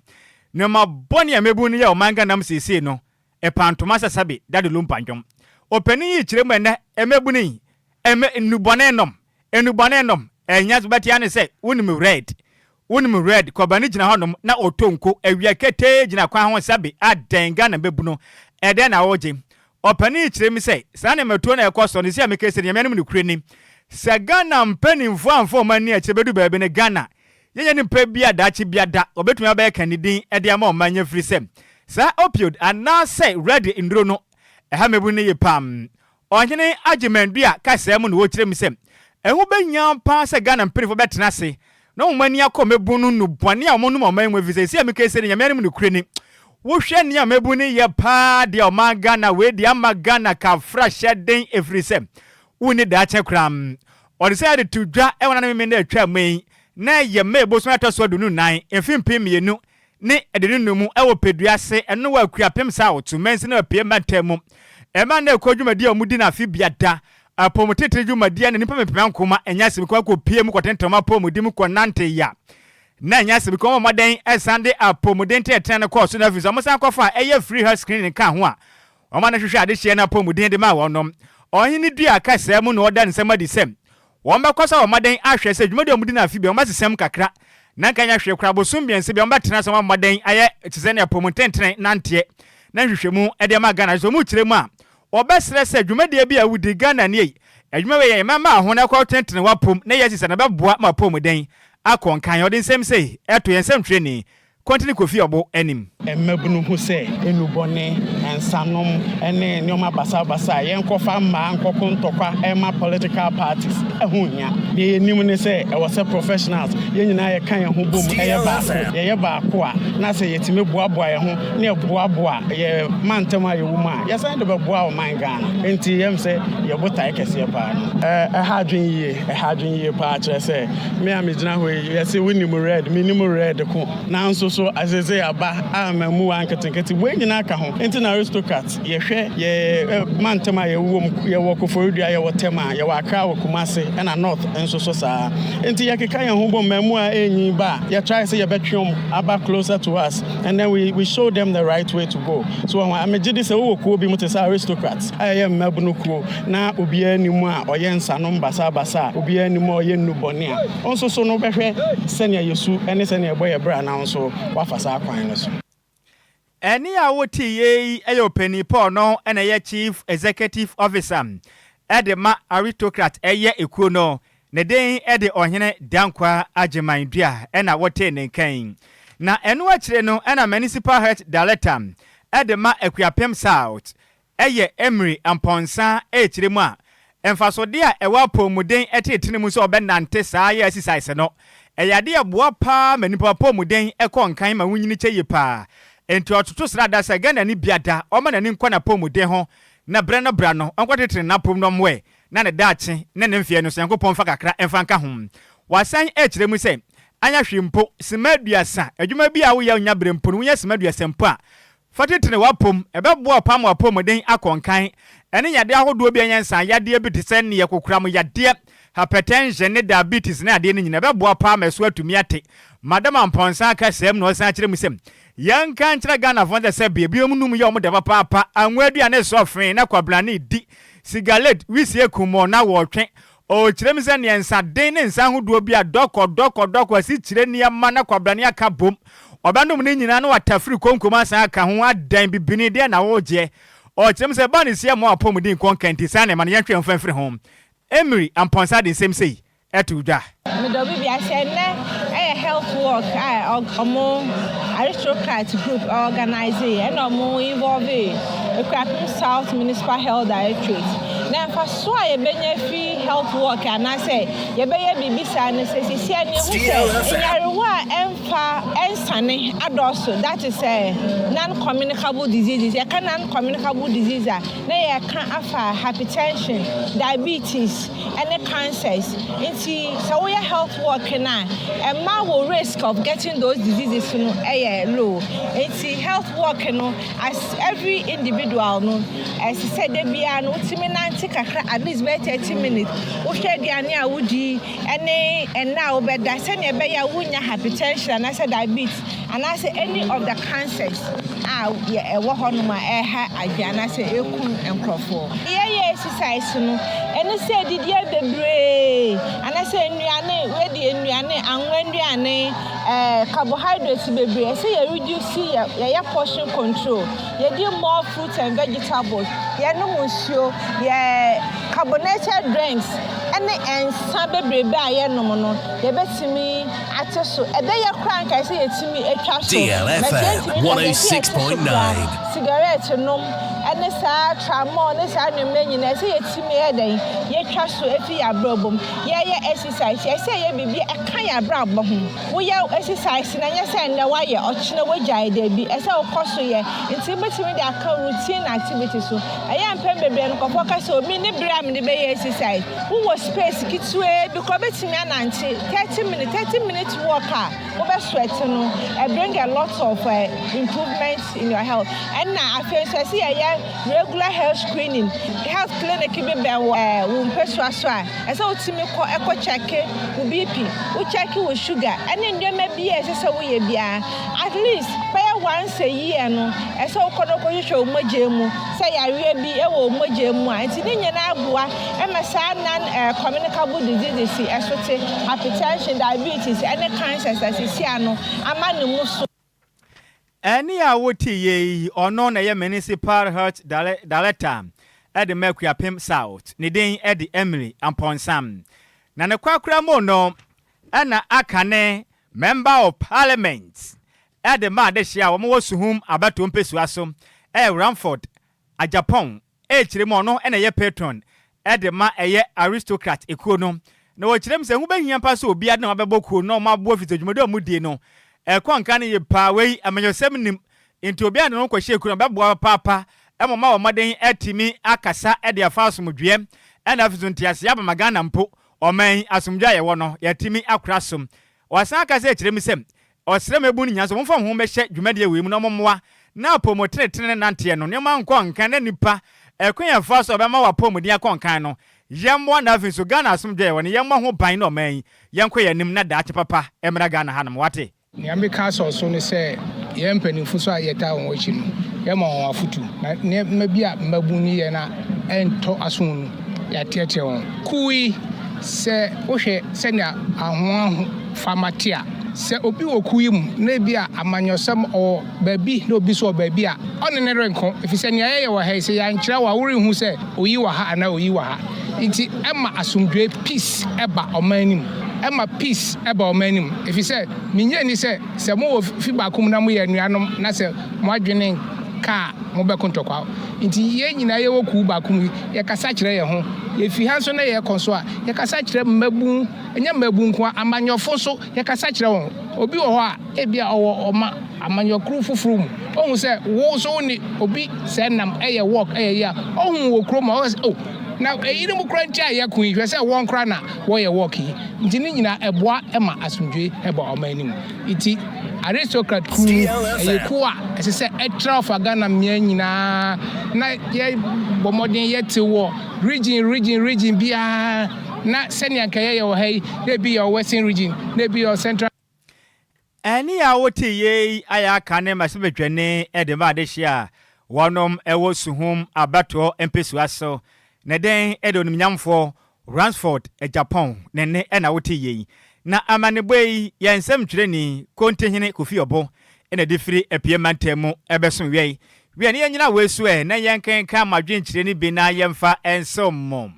nnoɔma bɔne a mmabunu no yɛ ɔman Ghana mu seesei no, ɛpa ntoma sɛ sɛbe, dade lumpa ndwom. Ɔpanin yi rekyerɛ mu ɛnnɛ, mmabunu yi, mmɛ, nnubɔne nom, nnubɔne nom, ɛnyɛ sɛ wobɛte ara ne sɛ, wonim red, Wonim Red kɔba no gyina hɔnom na ɔtɔ nko awia ketee gyina kwan ho sɛbe adɛn Ghana mmabunu ɛdɛn na wogye Ɔpanin yi kyerɛ mi sɛ saa nneɛmatuo no a ɛkɔ so no seesei a meka yi sɛ Nyame anim nokorɛ ni sɛ Ghana mpaninfoɔ amfa wɔn ani akyire bɛdu baabi no Ghana yɛnyɛ nipa bi a daakye biada wɔbɛtumi abɛyɛ kanidin de ama ɔman yi ɛfiri sɛ saa opioid anaasɛ Red nnuro no ɛha mmabunu no yie paa Ɔhene Agyeman-Duah kasaa mu na ɔkyerɛ mu sɛ, ɛho bɛhia paa sɛ Ghana mpaninfoɔ bɛtena ase na wɔn ani akɔ mmabun no nnubɔne a wɔnom ɔman mu ɛfiri sɛ seesei a meka yi sɛ Nyame anim nokorɛ ni, wohwɛ nea mmabun no yɛ paa deɛ ɔman Ghana wei deɛ ama Ghana kafra hyɛ den ɛfiri sɛ wonni daakye koraa. Ɔde sɛ de to dwa wɔ nane Memeneda a ɛtwaa mu yi na ɛyɛ May bosome a ɛtɔ so 24 mfe 2025 mu wɔ Pedua ase, ɛno wɔ Akuapem South mansini wɔ Apue mantam mu. Ɛma na ɛkɔ dwumadi a wɔdi no afe biada, apɔwmutitiri dwumadi a na nnipa mpempem ankoma anya asɛm kɔ akɔpue mu kɔtentɛn wɔn apɔwmuden mu kɔnante ya. Na ɛnyɛ asɛm kumaa, wɔbɔ mmɔden san de apɔwmuden teɛteɛ no kɔɔ so na afei nso wɔsan kɔfaa ɛyɛ free health screening kaa ho a wɔma no hwehwɛ adehyeɛ no apɔwmuden de maa wɔn. Ɔhene dua kasaa mu na ɔda nsɛm adi sɛ wɔbɛkɔ so abɔ mmɔden ahwɛ sɛ dwumadi a wɔdi no afe biara wɔbɛsesa mu kakra na anka ɛnyɛ hwee koraa bosom mmiɛnsa biara wɔbɛtena ase wɔabɔ mmɔden ayɛ te sɛ nea apɔwmutentene nanteɛ na nhwehwɛmu de ama Ghana. Sɛ wɔkyerɛ mu a Wɔbɛsrɛ sɛ dwumadie bi a wodi Ghana nie yi, adwuma wei yɛ mɛma ho na ɛkɔ tentene w'apom na yɛ sisa na ɛbɛboa ma w'apɔmuden akɔ nkan. Ɔde nsɛm sei ɛto yɛn nsɛmtwerɛni Kontini Kofi Ɔbo anim. Mmabunu hu sɛ nnubɔne, nsanom ne nneɛma basabasa a yɛnkɔfa mmaa nkɔko ntɔkwa mma political parties ho nhia. Deɛ yɛnim ne sɛ ɛwɔ sɛ professionals, yɛn nyinaa yɛka yɛn ho bom yɛ baako. Yɛyɛ baako a, na sɛ yɛtumi boaboa yɛn ho na yɛboaboa yɛn mantam a yɛwɔ mu a, yɛsan de bɛboa ɔman Ghana. Enti yɛm sɛ yɛn botae kɛseɛ paa no. Ɛha adwene yie, ɛha adwene yie paa kyerɛ sɛ me a megyina hɔ yi, yɛse wonim red, mennim red ko. Nanso so seesei aba a mmamuwa nketenkete, wei nyinaa ka ho. Enti na Aristocrat, yɛhwɛ yɛn mantam a yɛwɔ mu, yɛwɔ Koforidua, yɛwɔ Tema, yɛwɔ Accra, wɔ Kumasi, ɛna North nso so saa. Enti yɛkeka yɛn ho bom, mmamuwa renyin ba a, yɛ try sɛ yɛbɛtwe wɔn aba closer to us and then we we show them the right way to go. So wɔn a, megye di sɛ wowɔ kuo bi mu te sɛ Aristocrats a ɛyɛ mmabunu kuo na obiara nni mu a ɔyɛ nsanom basabasa a, obiara nni mu a ɔyɛ nnubɔne a, wo nso so no wobɛhwɛ sɛnea yɛsu ne sɛnea yɛbɔ yɛn bra na wo nso woafa saa kwan no so. Ɛnne a wotee yi yɛ Ɔpanyin Paul no na ɛyɛ Chief Executive Officer de ma Aristocrat ɛyɛ ekuo no. Ne din de Ɔhene Dankwa Agyeman Duah na wotee ne nka yi. Na ɛno akyire no na Municipal Health Director de ma Akuapem South Ɛyɛ mmere mpɔnsa rekyerɛ mu a, mfasode a ɛwɔ apɔwmuden teetee mu sɛ wɔbɛnante saa ayɛ asisaese no, ɛyɛ ade a ɛboa paa ma nnipa apɔwmuden kɔ nkan ma wonyin kyɛ yie paa. Enti ɔtoto srada sɛ Ghanani bia da ɔmma n'ani nkɔ n'apɔwmuden ho na berɛ no bra no ɔnkɔtetene n'apɔm no ɔmmoɛ na ne daakye ne ne mfeɛ no so Nyankopɔn mfa kakra mfa nka ho. Wasan rekyerɛ mu sɛ anyɛ hwee mpo simma 30 adwuma bi a woyɛ a wonnya berɛ mpo no wonya simma 30 mpo a Fa titire w'apom, ɛbɛboa wo paa ma w'apɔmuden akɔ nkan. Ɛne yadeɛ ahodoɔ bi a ɛnyɛ nsa yadeɛ bi te sɛ neɛ kokoram yadeɛ, hypertension ne diabetes ne adeɛ no nyinaa, ɛbɛboa wo paa ma ɛso atumi ate. Madam Amponsah ka saa mu na ɔsan kyerɛ mu sɛ, Yɛnka nkyerɛ Ghanafoɔ sɛ sɛbe ebinom nom yɛ wɔn dɛ papaapa, anwa aduane sɔfee na kwabrane di, sigaret, wisie kumɔɔ na wɔretwe Ɔrekyerɛ mu sɛ nea nsa den ne nsa ahodoɔ bi a dɔkɔ, dɔkɔ, dɔkɔ, asikyire nneɛma na kwabrane aka bom. Ɔbɛnom ne nyinaa na watafiri konkom asan aka ho adan bibini, deɛ na woregyeɛ? Ɔrekyerɛ mu sɛ ɛba ne si ɛmmoa w'apɔmuden nkɔ nka nti saa nneɛma no yɛntwe yɛn ho mfa mfiri ho. Emery Amponsah de nsɛm sei too dwa. Medɔ obi bia sɛ nnɛ ɛyɛ health walk a ɔmo Aristocrat group organise ɛna ɔmo involve Akuapem South Municipal Health Directorate. Na mfaso a yɛbɛnya afi health walk anaasɛ yɛbɛyɛ biribi saa ne sɛ sesia no yɛhu sɛ nyarewa a ɛmfa ɛnsane adɔɔso that is non communicable diseases. Yɛka non communicable disease a na yɛka afa hypertension, diabetes, ne cancers nti sɛ woyɛ health walk no a ɛma wo risk of getting those diseases no yɛ low nti health walk no as every individual no ɛsɛ sɛ da biara no wotumi nante kakra at least bɛyɛ 30 minutes wohwɛ aduane a wodi ne ɛnna a wobɛda sɛnea ɛbɛyɛ a wonnya hypertension anaasɛ diabetes anaasɛ any of the cancers a ɛwɔ hɔnom a ɛreha adwene anaasɛ ɛrekum nkurɔfoɔ. Yɛyɛ exercise no, ɛne sɛ adidiɛ bebree anaasɛ nnuane, wei nnuane, anwa nnuane, ɛɛ carbohydrates bebree, ɛsɛ yɛ reduce yɛ yɛyɛ portion control, yɛdi more fruits and vegetables, yɛnom nsuo, yɛ carbonated drinks ɛne nsa bebrebe a yɛnom no, yɛbɛtumi ate so. Ɛbɛyɛ koraa anka ɛsɛ yɛtumi twa so. But DLFM yɛntumi nka sɛ ɛsɛ yɛte so koraa. 106.9. Sigaret nom ne saa tramol ne saa nneɛma nyinaa ɛsɛ yɛtumi yɛ dɛn? Yɛtwa so fi yɛn abrabɔ mu. Yɛyɛ exercise, ɛsɛ yɛyɛ biribi a ɛka yɛn abrabɔ ho. Woyɛ exercise no ɛnyɛ sɛ nnɛ woayɛ, ɔkyena woagyae, dabi, ɛsɛ wokɔ so yɛ. Nti wobɛtumi de aka routine activity so. Ɛyɛ a mpɛn bebree no nkurɔfoɔ ka sɛ, oh, menni berɛ a mede bɛyɛ exercise. Wowɔ. space ketewaa bi koraa wobɛtumi anante 30 minutes, 30 minutes walk a wobɛ sweat no, ɛ bring a lot of improvement in your health. Ɛna afei nso ɛsɛ yɛyɛ regular health screening. Health clinic bi bɛn wo ɛɛ wo mpasua so a, ɛsɛ wotumi kɔ ɛkɔ check wo BP, wo check wo sugar ɛne nneɛma bi a ɛsɛ sɛ woyɛ biara. At least bɛyɛ once a year no, ɛsɛ sɛ wokɔ na wokɔhwehwɛ wo mogya mu sɛ yareɛ bi wɔ wo mogya mu a. Nti ne nyinaa boa ma saa non communicable diseases yi ɛso te, hypertension, diabetes ɛne cancers a seesei ano ama ne mu so. Ɛnne a wote yei, ɔno na ɛyɛ Municipal Health Director de ma Akuapem South. Ne din de Emily Amponsah. Na ne korakora mu no na aka ne Member of Parliament de ma adehye a wɔwɔ Suhum abatoɔ mpesua so yɛ Ramford Agyapong rekyerɛ mu ɔno na ɛyɛ patron de ma ɛyɛ Aristocrat ekuo no na wɔkyerɛ mu sɛ ho bɛhia mpa sɛ obiara de ne ho abɛbɔ kuo no na wɔn aboa efisɛ dwumadi a wɔn die no ɛkɔ nka no yie paa wei amanyɔsɛm nnim nti obiara de ne ho kɔhyɛ kuo no bɛboa papaapa ma wɔn abɔ mmɔden atumi akasa de afa asomdwoeɛ ɛna afei nso nteaseɛ aba ma Ghana mpo ɔman yi asomdwoeɛ a yɛwɔ no yɛatumi akora so. Ɔsan aka sɛ kyerɛ mu sɛ Ɔsrɛ mmabun no nyinaa sɛ wɔmfa wɔn ho mmɛhyɛ dwumadie wei mu na wɔmmoa na apɔwmutrenetene ne nanteɛ no nneɛma nkɔ nkan na nnipa ɛkwan a ɛfa so a ɛbɛma w'apɔwmuden akɔ nkan no yɛmmoa na afei nso Ghana asomdwoeɛ a yɛwɔ no yɛmmɔ ho ban na ɔman yi yɛnkɔ yɛn anim na daakye papa mmra Ghana hanom wate. Nea meka asɔw so ne sɛ yɛn mpanyimfo nso a yɛtaa wɔn akyi no, yɛma wɔn afotu, na nneɛma bi a mmabun no yɛ na ɛntɔ asom no, yɛateɛteɛ wɔn. Kuw yi, sɛ wohwɛ sɛnea ahoahofama te a, sɛ obi wɔ kuw yi mu na ebia amanyɔsɛm ɔwɔ baabi na obi nso wɔ baabi a, ɔne no renko, efisɛ nea yɛyɛ wɔ ha yi, sɛ yɛankyerɛ wo a, worenhu sɛ oyi wɔ ha anaa oyi wɔ ha. Enti ɛma asomdwoe, peace, ba ɔman no mu. Ɛma peace ba ɔman no mu, efisɛ minnye nni sɛ, sɛ mowɔ fi baako mu na moyɛ anuanom na sɛ mo adwene nka a, mobɛko ntɔkwaw. Enti yɛn nyinaa yɛwɔ kuw baako mu yi, yɛkasa kyerɛ yɛn ho. Yefi ha nso na yɛkɔ nso a, yɛkasa kyerɛ mmabun, ɛnyɛ mmabun nko ara, amanyɔfo nso, yɛkasa kyerɛ wɔn. Obi wɔ hɔ a, ebia ɔwɔ ɔma amanyɔkuw foforo mu. Ohu sɛ wo nso wo ne obi sɛɛ nam yɛ walk yɛ yi a, ohu wo wɔ kurom a, ɔka sɛ, Oh, na eyinom koraa nti a yɛko yi, hwɛ sɛ wɔn koraa na wɔyɛ walk yi. Nti ne nyinaa ɛboa ma asomdwoe ba ɔman no mu. Nti Aristocrat kuw no, ɛyɛ kuw a ɛsɛ sɛ ɛtrɛw fa Ghana mmea nyinaa na yɛbɔ mmɔden yɛtew wɔ region region region biara na sɛnea anka yɛyɛ wɔ ha yi, na ebi yɛ wɔ Western region, na ebi yɛ wɔ Central. Ɛnne a wote yei ayɛ aka ne mmarahyɛbadwani de ma adehye a wɔnom wɔ Suhum abatoɔ mpesua so na dɛn de onimnyamfoɔ Ransford Agyapong ne nne na wote yei. Na amanebɔ yi yɛ nsɛmtwerɛni Kontihene Kofi Ɔbo na ɛde firi Apue mantam mu bɛso wiɛ. Wiɛ ne yɛnyina wei so ɛ na yɛnkenkan mo adwenkyerɛ no bi na yɛmfa nsom mo.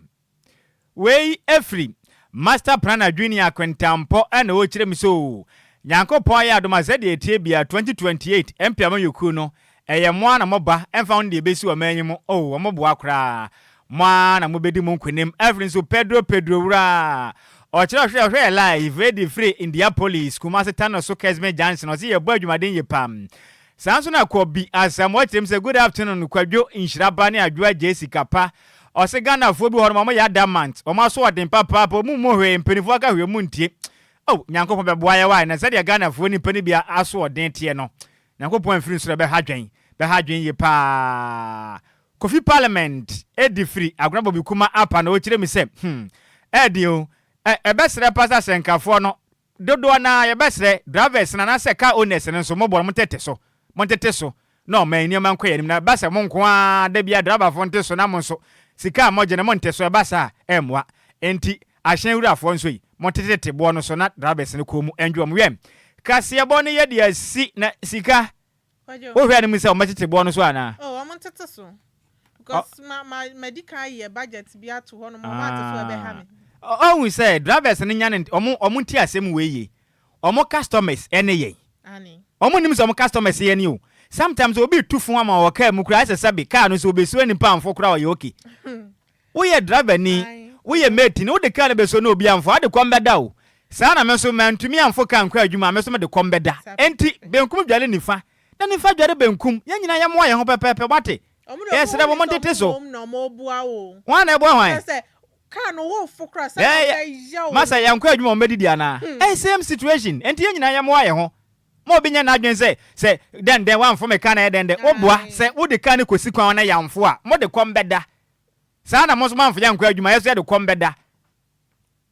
Wei firi Master Planner Junior Akwentampɔ na ɔrekyerɛ me sɛ oo, Nyankopɔn ayɛ adom a sɛdeɛ ɛteɛ biara 2028 MP amanyɔkuo no ɛyɛ mo ara na moba ɛmfa ho ne deɛ ɛbɛsi ɔman yi mu oo wɔn boa koraa mo ara na mobɛdi mo nkonim Afiri nso Pedro Pedro Wuraa ɔkyerɛ ɔhwɛ ɔhwɛ yɛ live ɛdi firi Indiapolis Kumasi Tano so Kesme Junction ɔse yɛbɔ adwumaden yie paa Saa nso na Kɔ Bi Asamoah kyerɛ mu sɛ good afternoon Kwadwo Nhyira ba ne Adwoa Gyei Sika pa Ɔse Ghanafoɔ bi wɔ hɔ nom ɔmo yɛ adamant, ɔmo aso ɔden papaapa, ɔmo mmu hwee, mpaninfoɔ aka hwee ɔmo ntie. Oh Nyankopɔn bɛboa yɛ wai na sɛdeɛ Ghanafoɔ nipa no bi aso ɔden teɛ no Nyankopɔn amfiri nsoro ɛbɛha dwen, bɛha dwen yie paa. Kofi Parliament ɛdi firi Agona Bobi Kuma apa na ɔkyerɛ mu sɛ hmm ɛɛden o, ɛ ɛbɛsrɛ pa sɛ asɛnkafoɔ no Dodoɔ no ara yɛbɛsrɛ drivers no anaasɛ car owners no nso mobɔ no montete so, montete so na ɔman yi nneɛma nkɔ yɛn anim na ɛba sɛ mo nko ara da biara driverfoɔ nte so na mo nso sika a mogye no monte so ɛba saa a ɛmmoa. Enti ahyɛn wurafoɔ nso yi montetetete boɔ no so na drivers no kɔn mu ndwo wɔn. Wiɛ, kaseɛbɔ no yɛde asi na sika Wohwɛ anim sɛ wɔbɛtete boɔ no so anaa? Oh, wɔn ntete so. Because ma ma madi kan ayɛ budget bi ato hɔ nom, wɔn ate so ɛbɛha me. Ɔhu sɛ drivers no nya ne wɔn wɔn nti asɛm wei ye. Wɔn customers ɛne yɛn. Ani. Wɔn nim sɛ wɔn customers yɛn ni o. Sometimes obi tu fon ama wɔ car mu koraa ayɛ sɛ sɛbe car no sɛ obesuo nipa amfo koraa ɔyɛ okay. Woyɛ driver ni, woyɛ mate ni, wode car no bɛsuo na obi amfo a, wode kɔm bɛda o. Saa na me nso mantumi amfo car ankɔ adwuma a, me nso mede kɔm bɛda. Enti benkum dware nifa, na nifa dware benkum. Yɛn nyinaa yɛmmoa yɛn ho pɛpɛɛpɛ, moate? Wɔn deɛ Yɛsrɛ wɔn mo, hu ne sɛ montete wɔn so. mmom na wɔboa wo. Hwan na ɛboa hwan? Kyerɛ sɛ. Car no wo fo koraa sɛ ɔbɛyɛ wo. Masa yɛnkɔ adwuma wɔn bɛdidi anaa? Ɛyɛ same situation. Enti yɛn nyinaa yɛmmoa yɛn ho. Ma obi nyɛ n'adwene sɛ sɛ dɛn dɛn wamfo me car na ɛyɛ dɛn dɛn. Woboa sɛ wode car no kɔsi kwan ho na yɛamfo a, mode kɔm bɛda. Saa na mo nso moamfo yɛankɔ adwuma, yɛn nso yɛde kɔm bɛda.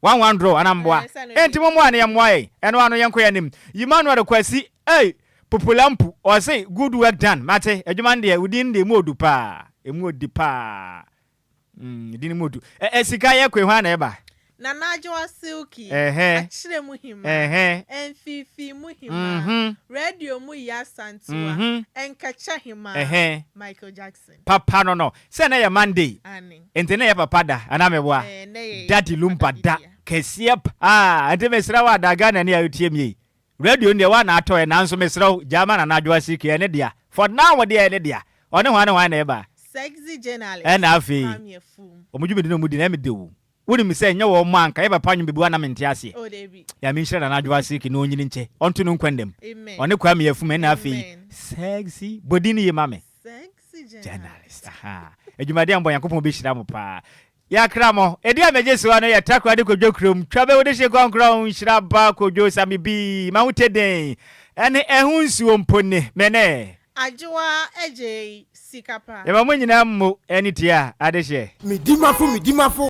One one draw anaa mboa? Enti mommoa na yɛmmoa yɛn. Ɛno ano yɛnkɔ yɛn anim. Emmanuel Kwasi ei Pupulampu ɔse good work done. Mate, adwuma no deɛ wo din no deɛ emu odu paa. Emu odi paa. Mm, din mu odu. Ɛ ɛ sika yɛ koe hwan na ɛba? Nana Adwoa Silky, Ɛhɛ. Akyerɛ mu hima, Ɛhɛ. Mfiifii mu hima, Mhm. Radio mu Yaa Santua, Mhm. Nkɛkyɛ hima, Ɛhɛ. Michael Jackson. Papa no no. Sɛ na yɛ Monday. Aane. Nti na yɛ papa da anaa meboa? Ɛɛ, nɛ yɛ Daddy papa Lumba da da. kɛseɛ paa. Nti mesrɛ wo ada Ghana ni a wotie me yi. Radio no deɛ woa na atɔ ɛ nanso mesrɛ wo gyaa ma Nana Adwoa Silky ɛyɛ ne dea. For now deɛ ɛyɛ ne dea. Ɔne hwan ne hwan na ɛba? Sexy journalist Ɛna afei Kwame Afum. wɔn dwumadi no a wɔdi no ɛyɛ me dɛ o. Wonim sɛ ɛnyɛ wɔn a anka yɛ papa nnwom bɛbu a na mente aseɛ. Oh dabi. Nyame nhyira Nana Adwoa Silky na ɔnyini nkyɛ. Ɔnto no nkwa nna mu. Amen. Ɔne Kwame Afum ɛna afei Amen. Sexy bɔ din no yie ma me. Sexy journalist. Journalist ahaa. Adwumaden a mobɔ Nyankopɔn bɛhyira mo paa. Yɛakra mo. Edin a megye soa no yɛ Takoradi Kodwo Kurom, Twa bɛ wode hye kɔnkrɔn, Nhyira ba Kodwo Same bi, ma ho te den, ɛne ɛho nsuo mpo ne me ne. Adwoa Adjei sika pa. Yɛma mo nyinaa mmo ɛne tia adehyeɛ. Medimafo medimafo.